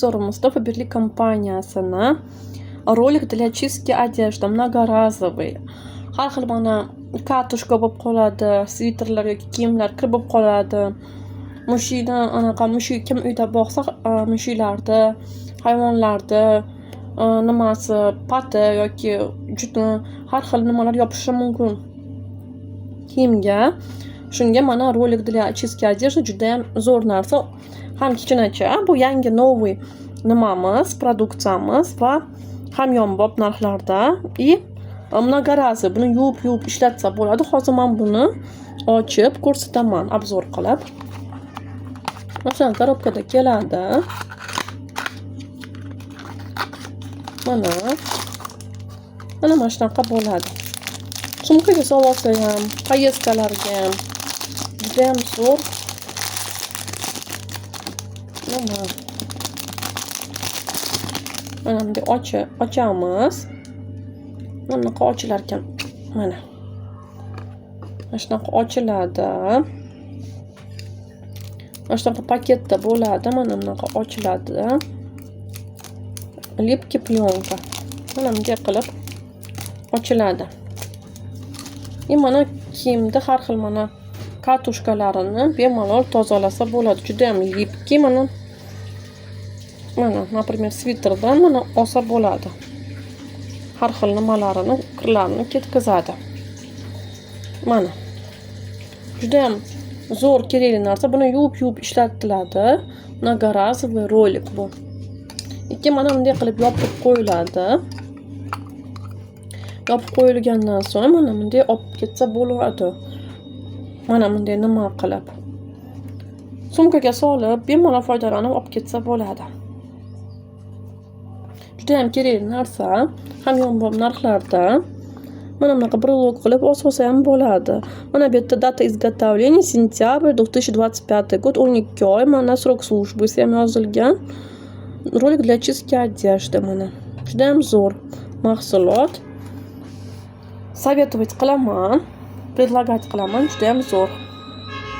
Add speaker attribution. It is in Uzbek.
Speaker 1: Обзор imizda Faberlic kompaniyasini ролик для чистки одежды многоразовый. Har xil mana катушка bo'lib qoladi, sviterlar yoki kiyimlar kir bo'lib qoladi. Mushukni anaqa mushuk kim uyda boqsa, mushuklarni, hayvonlarni nimasi, pati yoki juni, har xil nimalar yopishishi mumkin kiyimga. Shunga mana ролик для чистки одежды judayam zo'r narsa. Ham kichkinacha, bu yangi, новый nimamiz, produksiyamiz va hamyonbop narxlarda и многоразовый. Buni yuvib-yuvib ishlatsa bo'ladi. Hozir men buni ochib ko'rsataman, обзор qilib. Masalan, коробка da keladi. Mana. Mana shunaqa bo'ladi. Sumkaga solib olsa ham, поездка larga ham judayam zo'r. Mana. Mana bunday ochamiz. Mana bunaqa ochilar ekan. Mana. Mana shunaqa ochiladi. Mana shunaqa paketda bo'ladi. Mana bunaqa ochiladi. Липкий plyonka. Mana bunday qilib ochiladi. И mana kiyimda har xil mana катушка larini bemalol tozalasa bo'ladi. Juda ham липкий mana. Mana, например, sviterdan mana olsa bo'ladi. Har xil nimalarini, kirlarini ketkazadi. Mana. Juda ham zo'r, kerakli narsa. Buni yuvib-yuvib ishlatiladi. Многоразовый ролик bu. Ikki mana bunday qilib yopib qo'yiladi. Yopib qo'yilgandan so'ng mana bunday olib ketsa bo'ladi. Mana bunday nima qilib. Sumkaga solib, bemalol foydalanib olib ketsa bo'ladi. Juda ham kerakli narsa, hamyonbop narxlarda. Mana bunaqa брелок qilib olsa ham bo'ladi. Mana bu yerda дата изготовления сентябрь 2025 год, 12 oy, mana срок службы si ham yozilgan. Ролик для чистки одежды mana. Juda ham zo'r mahsulot. Советовать qilaman, предлагать qilaman, juda ham zo'r.